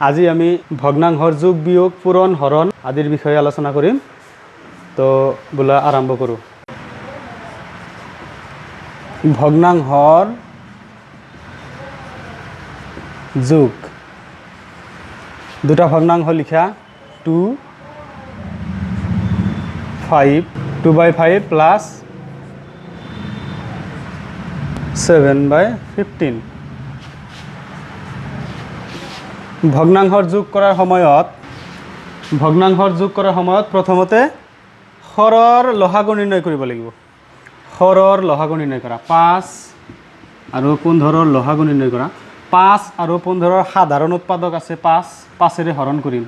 আজি আমি ভগ্নাংশৰ যোগ, বিয়োগ, পূৰণ, হৰণ আদিৰ বিষয়ে আলোচনা কৰিম। তো বোলা আৰম্ভ কৰোঁ। ভগ্নাংশৰ যোগ। দুটা ভগ্নাংশ লিখা, 2 5, 2 by 5 plus 7 by 15। ভগ্নাংশৰ যোগ কৰাৰ সময়ত, ভগ্নাংশৰ যোগ কৰাৰ সময়ত প্ৰথমতে হৰৰ লসাগু নিৰ্ণয় কৰিব লাগিব। হৰৰ লসাগু নিৰ্ণয় কৰা, 5 আৰু 15ৰ লসাগু নিৰ্ণয় কৰা। 5 আৰু 15ৰ সাধাৰণ উৎপাদক আছে 5, 5-এৰে হৰণ কৰিম।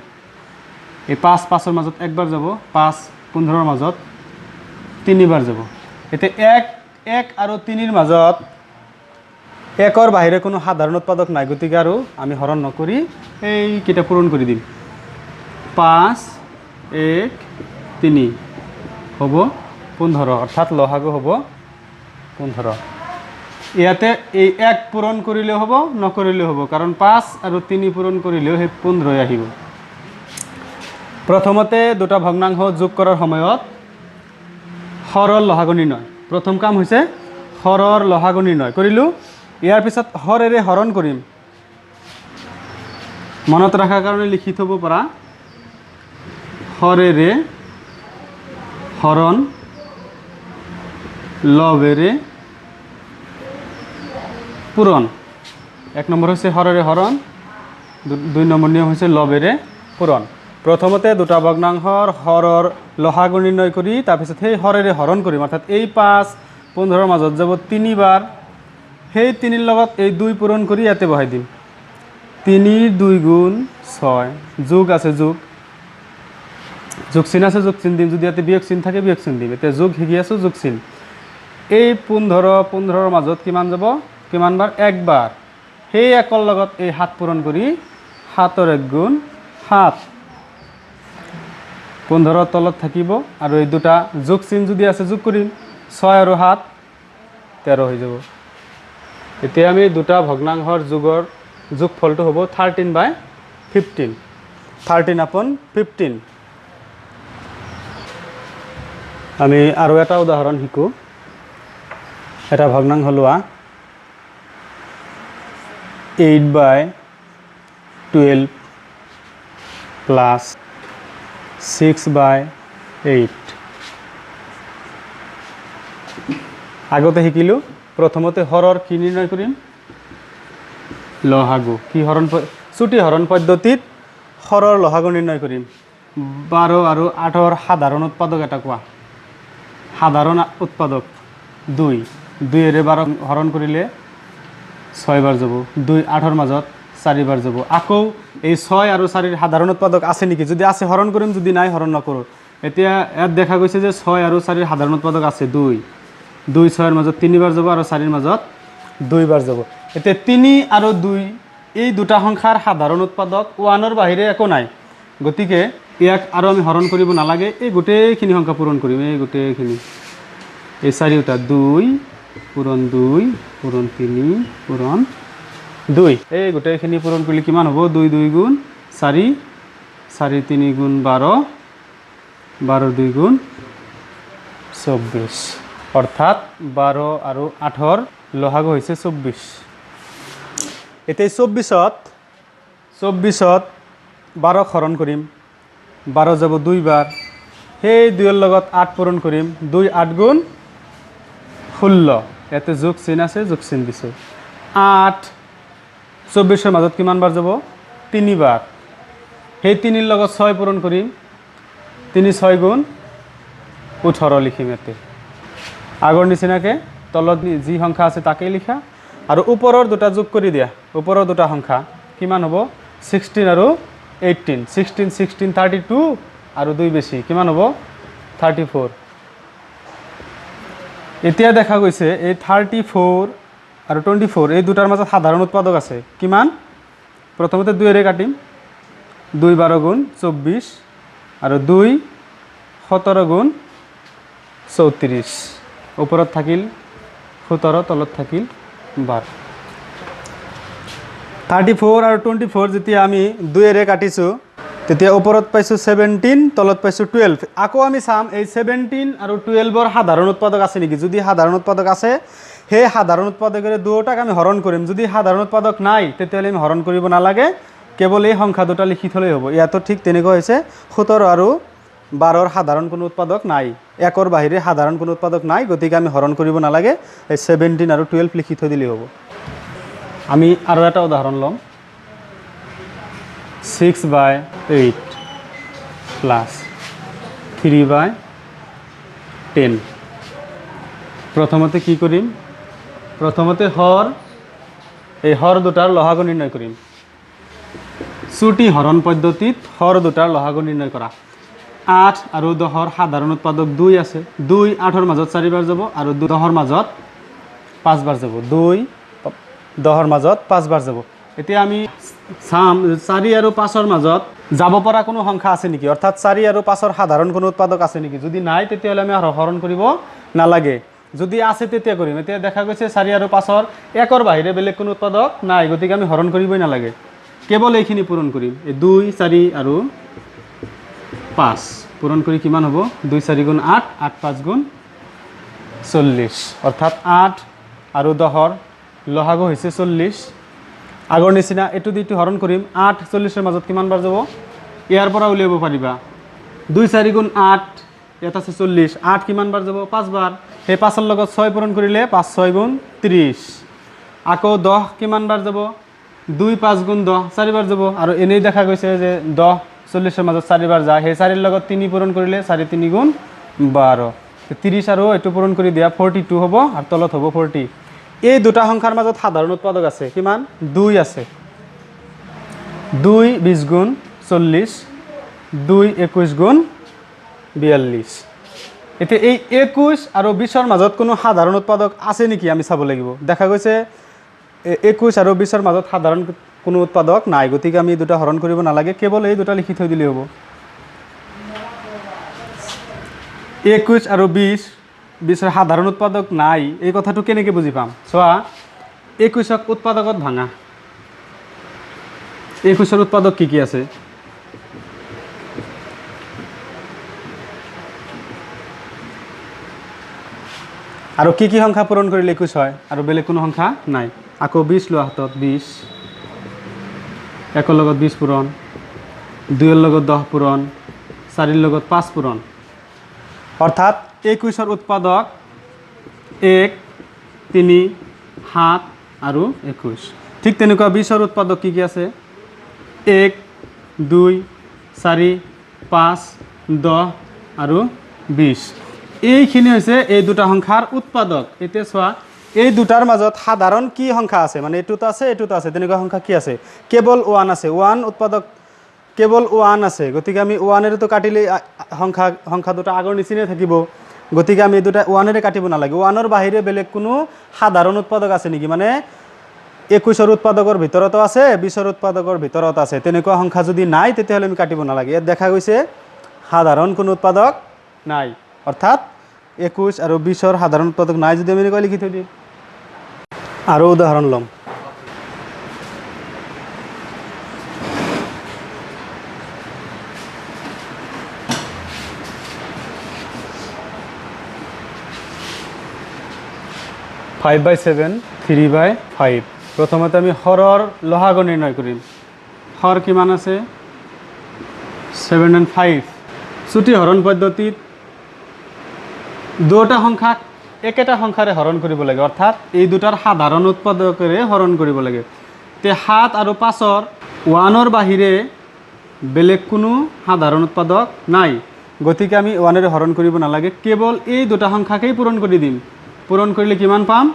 এই 5 5ৰ মাজত একবাৰ যাব, 5 15ৰ মাজত তিনিবাৰ যাব। এতিয়া 1, 1 আৰু 3ৰ মাজত 1ৰ বাহিৰে কোনো সাধাৰণ উৎপাদক নাই, গতিকে আৰু আমি হৰণ নকৰি এইকেইটা পূৰণ কৰি দিম। 5 1 3 হ'ব 15, অৰ্থাৎ লসাগু হ'ব 15। ইয়াতে এই 1 পূৰণ কৰিলেও হ'ব, নকৰিলেও হ'ব, কাৰণ 5 আৰু 3 পূৰণ কৰিলেও সেই 15ই আহিব। প্ৰথমতে দুটা ভগ্নাংশ যোগ কৰাৰ সময়ত হৰৰ লসাগু নিৰ্ণয়। প্ৰথম কাম হৈছে হৰৰ লসাগু নিৰ্ণয় কৰিলোঁ। ইয়াৰ পিছত হৰেৰে হৰণ কৰিম। মনত ৰখাৰ কাৰণে লিখি থ'ব পৰা, হৰেৰে হৰণ, লবেৰে পূৰণ। 1 নম্বৰ হৈছে হৰেৰে হৰণ, 2 নম্বৰ নিয়ম হৈছে লবেৰে পূৰণ। প্ৰথমতে দুটা ভগ্নাংশৰ হৰৰ লসাগু নিৰ্ণয় কৰি তাৰপিছত সেই হৰেৰে হৰণ কৰিম। অৰ্থাৎ এই 5 15ৰ মাজত যাব তিনিবাৰ, সেই 3ৰ লগত এই 2 পূৰণ কৰি ইয়াতে বহাই দিম। 3ৰ 2 গুণ 6, যোগ আছে, যোগ যোগ চিন আছে, যোগ চিন দিম। যদি ইয়াতে বিয়োগ চিন থাকে, বিয়োগ চিন দিম। এতিয়া যোগ শিকি আছোঁ, যোগ চিন। এই 15 15ৰ মাজত কিমান যাব? কিমান বাৰ? একবাৰ। সেই 1ৰ লগত এই 7 পূৰণ কৰি 7ৰ 1 গুণ 7। 15ৰ তলত থাকিব আৰু এই দুটা যোগ চিন যদি আছে যোগ কৰিম। 6 আৰু 7 13 হৈ যাব। এতিয়া আমি দুটা ভগ্নাংশৰ যোগৰ যোগফলটো হ'ব 13 by 15, 13 upon 15। আমি আৰু এটা উদাহৰণ শিকোঁ। এটা ভগ্নাংশ লোৱা, 8 by 12 plus 6 by 8। আগতে শিকিলোঁ, প্ৰথমতে হৰৰ কি নিৰ্ণয় কৰিম? লসাগু। কি হৰণ? চুটি হৰণ পদ্ধতিত হৰৰ লসাগু নিৰ্ণয় কৰিম। 12 আৰু 8ৰ সাধাৰণ উৎপাদক এটা কোৱা। সাধাৰণ উৎপাদক 2। 2-এৰে 12 হৰণ কৰিলে 6বাৰ যাব, 2 8ৰ মাজত 4বাৰ যাব। আকৌ এই 6 আৰু 4ৰ সাধাৰণ উৎপাদক আছে নেকি? যদি আছে হৰণ কৰিম, যদি নাই হৰণ নকৰোঁ। এতিয়া ইয়াত দেখা গৈছে যে 6 আৰু 4ৰ সাধাৰণ উৎপাদক আছে 2। 2 6ৰ মাজত 3বাৰ যাব আৰু 4ৰ মাজত 2বাৰ যাব। এতিয়া 3 আৰু 2 এই দুটা সংখ্যাৰ সাধাৰণ উৎপাদক 1ৰ বাহিৰে একো নাই, গতিকে ইয়াক আৰু আমি হৰণ কৰিব নালাগে। এই গোটেইখিনি সংখ্যা পূৰণ কৰিম। এই গোটেইখিনি, এই চাৰিওটা, 2 পূৰণ 2 পূৰণ 3 পূৰণ 2, এই গোটেইখিনি পূৰণ কৰিলে কিমান হ'ব? 2 2 গুণ 4, 4 3 গুণ 12, 12 2 গুণ 24। অৰ্থাৎ 12 আৰু 8ৰ লসাগু হৈছে 24। এতিয়া 24ত 12 হৰণ কৰিম। 12 যাব 2বাৰ, সেই 2ৰ লগত 8 পূৰণ কৰিম। 2 8 গুণ 16। ইয়াতে যোগ চিন আছে, যোগ চিন দিছোঁ। 8 24ৰ মাজত কিমান বাৰ যাব? 3বাৰ। সেই 3ৰ লগত 6 পূৰণ কৰিম। 3 6 গুণ 18 লিখিম। ইয়াতে আগৰ নিচিনাকৈ তলত যি সংখ্যা আছে তাকেই লিখা আৰু ওপৰৰ দুটা যোগ কৰি দিয়া। ওপৰৰ দুটা সংখ্যা কিমান হ'ব? 16 আৰু 18। 16 16 32 আৰু 2 বেছি কিমান হ'ব? 34। এতিয়া দেখা গৈছে এই 34 আৰু 24 এই দুটাৰ মাজত সাধাৰণ উৎপাদক আছে কিমান? প্ৰথমতে 2-এৰে কাটিম। 2 12 গুণ 24 আৰু 2 17 গুণ 34। ওপৰত থাকিল 17, তলত থাকিল 12। 34 আৰু 24 যেতিয়া আমি দুয়েৰে কাটিছোঁ, তেতিয়া ওপৰত পাইছোঁ 17, তলত পাইছোঁ 12। আকৌ আমি চাম এই 17 আৰু 12ৰ সাধাৰণ উৎপাদক আছে নেকি। যদি সাধাৰণ উৎপাদক আছে, সেই সাধাৰণ উৎপাদকেৰে দুয়োটাক আমি হৰণ কৰিম। যদি সাধাৰণ উৎপাদক নাই, তেতিয়াহ'লে আমি হৰণ কৰিব নালাগে, কেৱল এই সংখ্যা দুটা লিখি থ'লেই হ'ব। ইয়াতো ঠিক তেনেকুৱা হৈছে, 17 আৰু 12ৰ সাধাৰণ কোনো উৎপাদক নাই, একৰ বাহিৰে সাধাৰণ কোনো উৎপাদক নাই, গতিকে আমি হৰণ কৰিব নালাগে, এই 17 আৰু 12 লিখি থৈ দিলেই হ'ব। আমি আৰু এটা উদাহৰণ ল'ম। 6 by 8 plus 3 by 10। প্ৰথমতে কি কৰিম? প্ৰথমতে হৰ, এই হৰ দুটাৰ লসাগু নিৰ্ণয় কৰিম। চুটি হৰণ পদ্ধতিত হৰ দুটাৰ লসাগু নিৰ্ণয় কৰা। 8 আৰু 10ৰ সাধাৰণ উৎপাদক দুই আছে। দুই আঠৰ মাজত চাৰিবাৰ যাব আৰু 10ৰ মাজত পাঁচবাৰ যাব। দুই 10ৰ মাজত পাঁচবাৰ যাব। এতিয়া আমি চাম চাৰি আৰু পাঁচৰ মাজত যাব পৰা কোনো সংখ্যা আছে নেকি, অৰ্থাৎ চাৰি আৰু পাঁচৰ সাধাৰণ কোনো উৎপাদক আছে নেকি। যদি নাই, তেতিয়াহ'লে আমি আৰু হৰণ কৰিব নালাগে। যদি আছে, তেতিয়া কৰিম। এতিয়া দেখা গৈছে চাৰি আৰু পাঁচৰ একৰ বাহিৰে বেলেগ কোনো উৎপাদক নাই, গতিকে আমি হৰণ কৰিবই নালাগে, কেৱল এইখিনি পূৰণ কৰিম। এই দুই, চাৰি আৰু পাঁচ পূৰণ কৰি কিমান হ'ব? দুই চাৰি গুণ 8, 8 পাঁচ গুণ 40। অৰ্থাৎ 8 আৰু 10ৰ লসাগু হৈছে 40। আগৰ নিচিনা এইটো দি এইটো হৰণ কৰিম। 8 40ৰ মাজত কিমান বাৰ যাব? ইয়াৰ পৰা উলিয়াব পাৰিবা। দুই চাৰি গুণ 8, ইয়াত আছে 40। 8 কিমান বাৰ যাব? পাঁচবাৰ। সেই পাঁচৰ লগত ছয় পূৰণ কৰিলে পাঁচ ছয় গুণ 30। আকৌ 10 কিমান বাৰ যাব? দুই পাঁচ গুণ 10, চাৰিবাৰ যাব। আৰু এনেই দেখা গৈছে যে 10 40ৰ মাজত চাৰিবাৰ যায়। সেই চাৰিৰ লগত তিনি পূৰণ কৰিলে চাৰি তিনি গুণ 12। 30 আৰু এইটো পূৰণ কৰি দিয়া 42 হ'ব আৰু তলত হ'ব 40। এই দুটা সংখ্যাৰ মাজত সাধাৰণ উৎপাদক আছে কিমান? দুই আছে। দুই 20 গুণ 40, দুই 21 গুণ 42। এতিয়া এই 21 আৰু 20ৰ মাজত কোনো সাধাৰণ উৎপাদক আছে নেকি আমি চাব লাগিব। দেখা গৈছে 21 আৰু 20ৰ মাজত সাধাৰণ কোনো উৎপাদক নাই, গতিকে আমি এই দুটা হৰণ কৰিব নালাগে, কেৱল এই দুটা লিখি থৈ দিলেই হ'ব। 21 আৰু 20ৰ সাধাৰণ উৎপাদক নাই, এই কথাটো কেনেকৈ বুজি পাম? চোৱা, 21ক উৎপাদকত ভাঙা। 21ৰ উৎপাদক কি কি আছে? আৰু কি কি সংখ্যা পূৰণ কৰিলে 21 হয়? আৰু বেলেগ কোনো সংখ্যা নাই। আকৌ 20 লোৱা হাতত। 20, একৰ লগত 20 পূৰণ, দুইৰ লগত 10 পূৰণ, চাৰিৰ লগত পাঁচ পূৰণ। অৰ্থাৎ 21ৰ উৎপাদক এক, তিনি, সাত আৰু 21। ঠিক তেনেকুৱা 20ৰ উৎপাদক কি কি আছে? এক, দুই, চাৰি, পাঁচ, 10 আৰু 20। এইখিনি হৈছে এই দুটা সংখ্যাৰ উৎপাদক। এতিয়া চোৱা, এই দুটাৰ মাজত সাধাৰণ কি সংখ্যা আছে? মানে এইটোত আছে, এইটোত আছে, তেনেকুৱা সংখ্যা কি আছে? কেৱল ওৱান আছে। ওৱান উৎপাদক কেৱল ওৱান আছে, গতিকে আমি ওৱানেৰেতো কাটিলে সংখ্যা দুটা আগৰ নিচিনাই থাকিব। গতিকে আমি এই দুটা ওৱানেৰে কাটিব নালাগে। ওৱানৰ বাহিৰে বেলেগ কোনো সাধাৰণ উৎপাদক আছে নেকি? মানে 21ৰ উৎপাদকৰ ভিতৰতো আছে, 20ৰ উৎপাদকৰ ভিতৰত আছে, তেনেকুৱা সংখ্যা যদি নাই, তেতিয়াহ'লে আমি কাটিব নালাগে। ইয়াত দেখা গৈছে সাধাৰণ কোনো উৎপাদক নাই, অৰ্থাৎ 21 আৰু 20ৰ সাধাৰণ উৎপাদক নাই যদি আমি এনেকৈ লিখি থৈ দিম। আৰু উদাহৰণ ল'ম। 5 by 7, 3 by 5। প্ৰথমতে আমি হৰৰ লসাগু নিৰ্ণয় কৰিম। হৰ কিমান আছে? Seven and five. চুটি হৰণ পদ্ধতিত দুটা সংখ্যাক একেটা সংখ্যাৰে হৰণ কৰিব লাগে, অৰ্থাৎ এই দুটাৰ সাধাৰণ উৎপাদকেৰে হৰণ কৰিব লাগে। তে সাত আৰু পাঁচৰ ওৱানৰ বাহিৰে বেলেগ কোনো সাধাৰণ উৎপাদক নাই, গতিকে আমি ওৱানেৰে হৰণ কৰিব নালাগে, কেৱল এই দুটা সংখ্যাকেই পূৰণ কৰি দিম। পূৰণ কৰিলে কিমান পাম?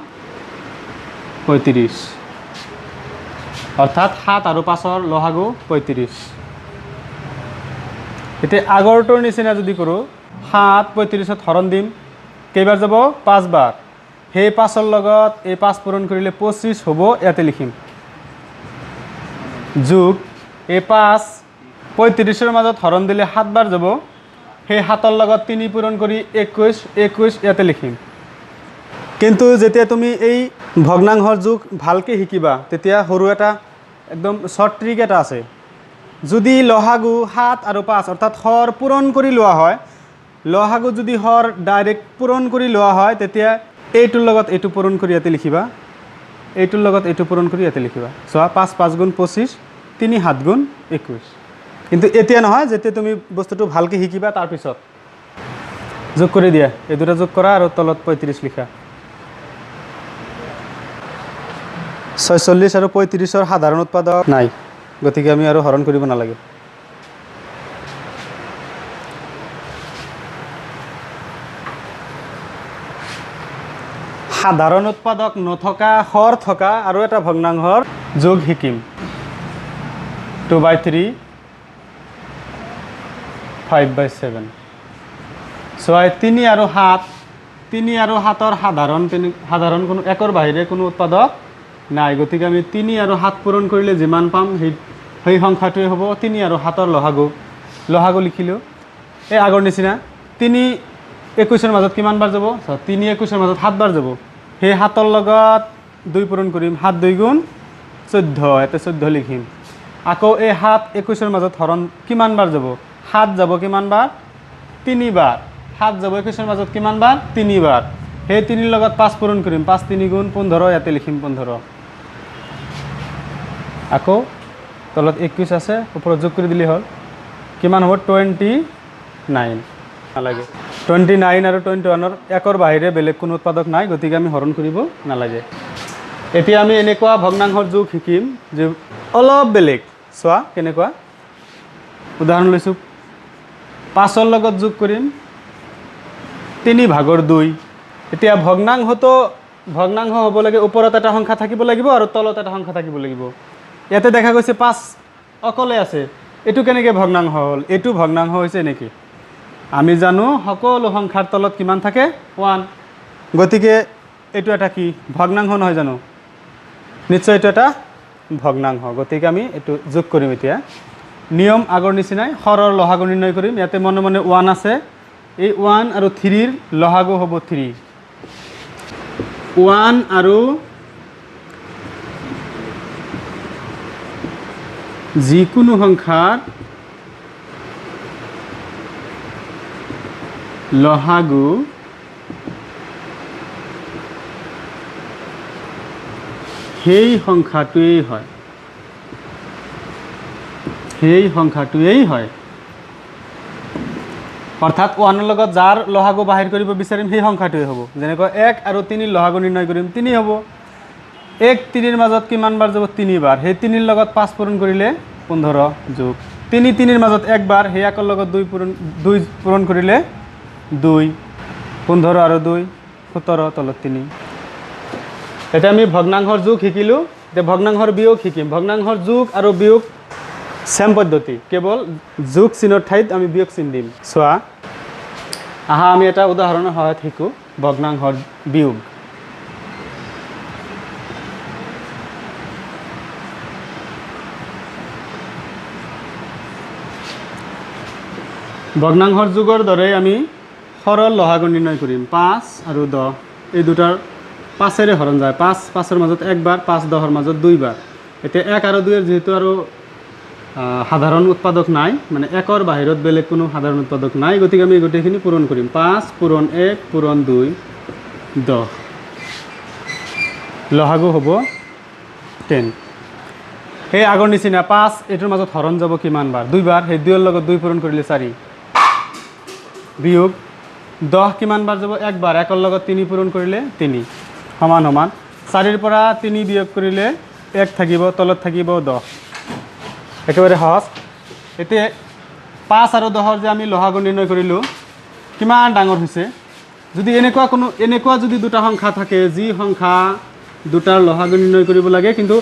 35। অৰ্থাৎ সাত আৰু পাঁচৰ লসাগু 35। এতিয়া আগৰটোৰ নিচিনা যদি কৰোঁ, সাত 35ত হৰণ দিম, কেইবাৰ যাব? পাঁচবাৰ। সেই পাঁচৰ লগত এই পাঁচ পূৰণ কৰিলে 25 হ'ব, ইয়াতে লিখিম যোগ। এই পাঁচ 35ৰ মাজত হৰণ দিলে সাতবাৰ যাব, সেই সাতৰ লগত তিনি পূৰণ কৰি 21, 21 ইয়াতে লিখিম। কিন্তু যেতিয়া তুমি এই ভগ্নাংশৰ যোগ ভালকৈ শিকিবা, তেতিয়া সৰু এটা একদম শ্বৰ্ট ট্ৰিক এটা আছে। যদি লহাগু 7 আৰু 5 অৰ্থাৎ হৰ পূৰণ কৰি লোৱা হয়, লহাগু যদি হৰ ডাইৰেক্ট পূৰণ কৰি লোৱা হয়, তেতিয়া এইটোৰ লগত এইটো পূৰণ কৰি ইয়াতে লিখিবা, এইটোৰ লগত এইটো পূৰণ কৰি ইয়াতে লিখিবা। চোৱা, 5 5 গুণ 25, 3 7 গুণ 21। কিন্তু এতিয়া নহয়, যেতিয়া তুমি বস্তুটো ভালকৈ শিকিবা তাৰপিছত যোগ কৰি দিয়া। এই দুটা যোগ কৰা আৰু তলত 35 লিখা। 46 আৰু 35ৰ সাধাৰণ উৎপাদক নাই, গতিকে আমি আৰু হৰণ কৰিব নালাগে। সাধাৰণ উৎপাদক নথকা হৰ থকা আৰু এটা ভগ্নাংশৰ যোগ শিকিম। 2/3 5/7। চোৱা, 3 আৰু 7, 3 আৰু 7ৰ সাধাৰণ কোনো একৰ বাহিৰে কোনো উৎপাদক নাই, গতিকে আমি 3 আৰু 7 পূৰণ কৰিলে যিমান পাম সেই সংখ্যাটোৱে হ'ব 3 আৰু 7ৰ লহাগু। লহাগু লিখিলোঁ এই আগৰ নিচিনা। 3 21ৰ মাজত কিমান বাৰ যাব? 3 21ৰ মাজত 7 বাৰ যাব। সেই 7ৰ লগত 2 পূৰণ কৰিম, 7 2 গুণ 14, ইয়াতে 14 লিখিম। আকৌ এই 7 21ৰ মাজত হৰণ কিমান বাৰ যাব? 7 যাব কিমান বাৰ? 3 বাৰ। 7 যাব 21ৰ মাজত কিমান বাৰ? 3 বাৰ। সেই 3ৰ লগত 5 পূৰণ কৰিম, 5 3 গুণ 15, ইয়াতে লিখিম 15। আকৌ তলত 21 আছে, ওপৰত যোগ কৰি দিলেই হ'ল। কিমান হ'ব? 29। নালাগে, 29 আৰু 21ৰ একৰ বাহিৰে বেলেগ কোনো উৎপাদক নাই, গতিকে আমি হৰণ কৰিব নালাগে। এতিয়া আমি এনেকুৱা ভগ্নাংশৰ যোগ শিকিম যে অলপ বেলেগ। চোৱা কেনেকুৱা উদাহৰণ লৈছোঁ। 5ৰ লগত যোগ কৰিম 3/2। এতিয়া ভগ্নাংশটো ভগ্নাংশ হ'ব লাগে, ওপৰত এটা সংখ্যা থাকিব লাগিব আৰু তলত এটা সংখ্যা থাকিব লাগিব। ইয়াতে দেখা গৈছে 5 অকলে আছে, এইটো কেনেকৈ ভগ্নাংশ হ'ল? এইটো ভগ্নাংশ হৈছে এনেকৈ। আমি জানো সকলো সংখ্যাৰ তলত কিমান থাকে? 1। গতিকে এইটো এটা কি ভগ্নাংশ নহয় জানো? নিশ্চয় এইটো এটা ভগ্নাংশ। গতিকে আমি এইটো যোগ কৰিম। এতিয়া নিয়ম আগৰ নিচিনাই হৰৰ লহাগু নিৰ্ণয় কৰিম। ইয়াতে মনে মনে 1 আছে, এই 1 আৰু 3ৰ লহাগু হ'ব 3। 1 আৰু যিকোনো সংখ্যাৰ লহাগু সেই সংখ্যাটোৱেই হয়, সেই সংখ্যাটোৱেই হয়। অৰ্থাৎ 1ৰ লগত যাৰ লহাগু বাহিৰ কৰিব বিচাৰিম সেই সংখ্যাটোৱে হ'ব। যেনেকৈ 1 আৰু 3ৰ লহাগু নিৰ্ণয় কৰিম, 3 হ'ব। 1 3ৰ মাজত কিমান বাৰ যাব? 3 বাৰ। সেই 3ৰ লগত 5 পূৰণ কৰিলে 15 যোগ 3 3ৰ মাজত একবাৰ, সেই একৰ লগত 2 পূৰণ কৰিলে 2, 15 আৰু 2 17, তলত 3। এতিয়া আমি ভগ্নাংশৰ যোগ শিকিলোঁ, এতিয়া ভগ্নাংশৰ বিয়োগ শিকিম। ভগ্নাংশৰ যোগ আৰু বিয়োগ চেম পদ্ধতি, কেৱল যোগ চিনৰ ঠাইত আমি বিয়োগ চিন দিম। চোৱা, আহা আমি এটা উদাহৰণৰ সহায়ত শিকোঁ ভগ্নাংশৰ বিয়োগ। ভগ্নাংশৰ যোগৰ দৰে আমি সৰল লহাগু নিৰ্ণয় কৰিম। 5 আৰু 10, এই দুটাৰ 5-এৰে হৰণ যায়। 5 5ৰ মাজত একবাৰ, 5 10ৰ মাজত দুইবাৰ। এতিয়া 1 আৰু 2ৰ যিহেতু আৰু সাধাৰণ উৎপাদক নাই, মানে একৰ বাহিৰত বেলেগ কোনো সাধাৰণ উৎপাদক নাই, গতিকে আমি গোটেইখিনি পূৰণ কৰিম। 5 পূৰণ 1 পূৰণ 2 10, লহাগু হ'ব 10। সেই আগৰ নিচিনা 5 এইটোৰ মাজত হৰণ যাব কিমান বাৰ? দুইবাৰ। সেই 2ৰ লগত 2 পূৰণ কৰিলে 4, বিয়োগ 10 কিমান বাৰ যাব? একবাৰ। একৰ লগত 3 পূৰণ কৰিলে 3, সমান সমান 4ৰ পৰা 3 বিয়োগ কৰিলে 1 থাকিব, তলত থাকিব 10। একেবাৰে সহজ। এতিয়া 5 আৰু 10ৰ যে আমি লহাগু নিৰ্ণয় কৰিলোঁ, কিমান ডাঙৰ হৈছে। যদি এনেকুৱা যদি দুটা সংখ্যা থাকে, যি সংখ্যা দুটাৰ লহাগু নিৰ্ণয় কৰিব লাগে কিন্তু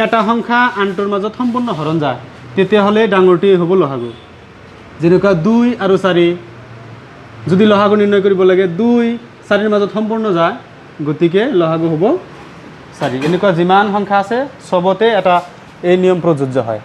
এটা সংখ্যা আনটোৰ মাজত সম্পূৰ্ণ হৰণ যায়, তেতিয়াহ'লে ডাঙৰটোৱে হ'ব লহাগু। যেনেকুৱা 2 আৰু 4, যদি লহাগু নিৰ্ণয় কৰিব লাগে 2 4ৰ মাজত সম্পূৰ্ণ যায়, গতিকে লহাগু হ'ব 4। এনেকুৱা যিমান সংখ্যা আছে চবতে এটা এই নিয়ম প্ৰযোজ্য হয়।